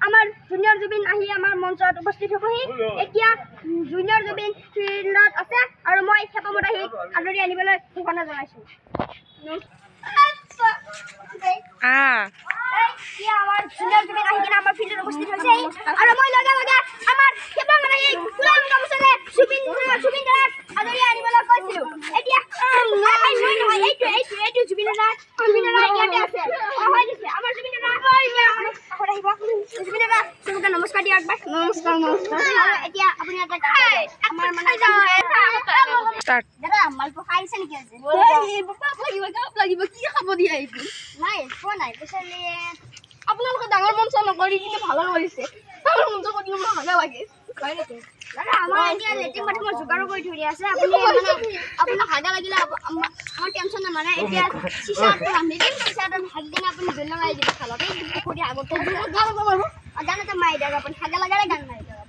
আমাৰ জুনিয়ৰ জুবিন আহি আমাৰ মঞ্চত উপস্থিত হ'বহি। এতিয়া জুনিয়ৰ জুবিন ফিল্ডত আছে আৰু মই খেপমত আহি আদৰি আনিবলৈ ঘোষণা জনাইছোঁ। এতিয়া আমাৰ জুনিয়ৰ জুবিন আহি কিনে আমাৰ ফিল্ডত উপস্থিত হৈছে আৰু মই লগে লগে আমাৰ খেপমত আহি ফুলাম গামোচাৰে জুবিন দাদাক আদৰি আনিবলৈ কৈছিলোঁ। এতিয়া নহয়, এইটো এইটো এইটো জুবিন দাদা, জুবিন দাদা ইয়াতে আছে। হৈ গৈছে আমাৰ জুবিন দাদা কাষত আহিব। জুবিন দাদা চবকে নমস্কাৰ দিয়া একবাৰ। নমস্কাৰ নমস্কাৰ। আৰু এতিয়া আপুনি এটা আমাৰ মানে দাদা মালপোৱা খাই আহিছে নেকি আজি? পাপ লাগিব, গাপ লাগিব, কি খাব দিয়া এইটো? নাই খোৱা নাই। পিছে আপোনালোকে ডাঙৰ মঞ্চ নকৰি কিন্তু ভালো কৰিছে। ডাঙৰ মঞ্চ কৰিলে মোৰ হাগা লাগে। হয় নেকি দাদা? আমাৰ এতিয়া লেট্ৰিন বাথৰুমৰ যোগাৰো কৰি থৈ দিয়া আছে। আপুনি মানে আপোনাক হাগা লাগিলে আমাৰ টেনশ্যন নাই। মানে এতিয়া চিচাটো বান্ধি দিম, চিচাটো হাগি কিনে আপুনি জোল মাৰি দিব খালত। এই পুখুৰী আগতে গান এটা মাৰো, গান এটা মাৰি দিয়ক। আপুনি হাগা লগালে গান মাৰি দিয়ক।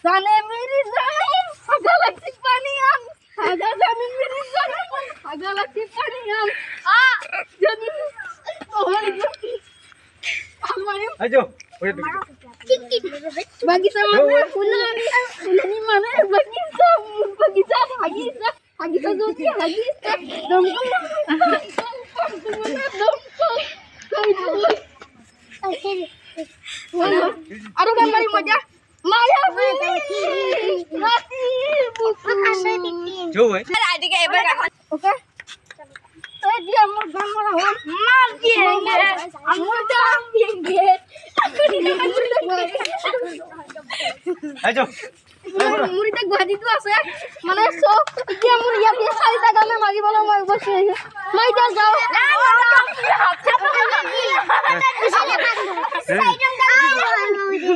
জানে মেৰি জানে হাগা লাগছি পানী আন, হাগা জানে মেৰি জানে হাগা লাগছি পানী আন, আ জানে বাগিচা মানে ফুলনি, ফুলনি মানে বাগিচা, বাগিচা হাগিচা, হাগিচা যদি হাগিচা দমকল মানে দমকল। আৰু গান মাৰিম এতিয়া। মায়া ওকে, এতিয়া মোৰ গান মাৰা হ'ল। মাৰ দিয়েংগে মোৰ গান দিয়েংগে। মোৰ এতিয়া গুৱাহাটীতো আছে মানে চব। এতিয়া মোৰ ইয়াতে চাৰিটা গানে মাৰিবলৈ মই বস্তু মই এতিয়া যাওঁ।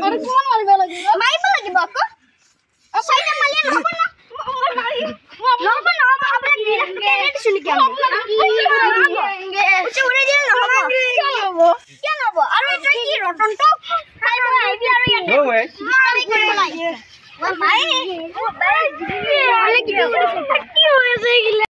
আৰু কিমান মাৰিব লাগিব? মাৰিব লাগিব আকৌ। চাৰিটা মাৰিলে নহ'ব ন? নহ'ব নহ'ব। আপোনাক 2 লাখ টকা এনে দিছোঁ নেকি? উৰাই দিলে নহ'ব। কিয় নহ'ব? আৰু এইটো কি ৰতনটো খাই আহিবি আৰু ইয়াতে কৰিব লাগে। কি হৈ আছে এইগিলা?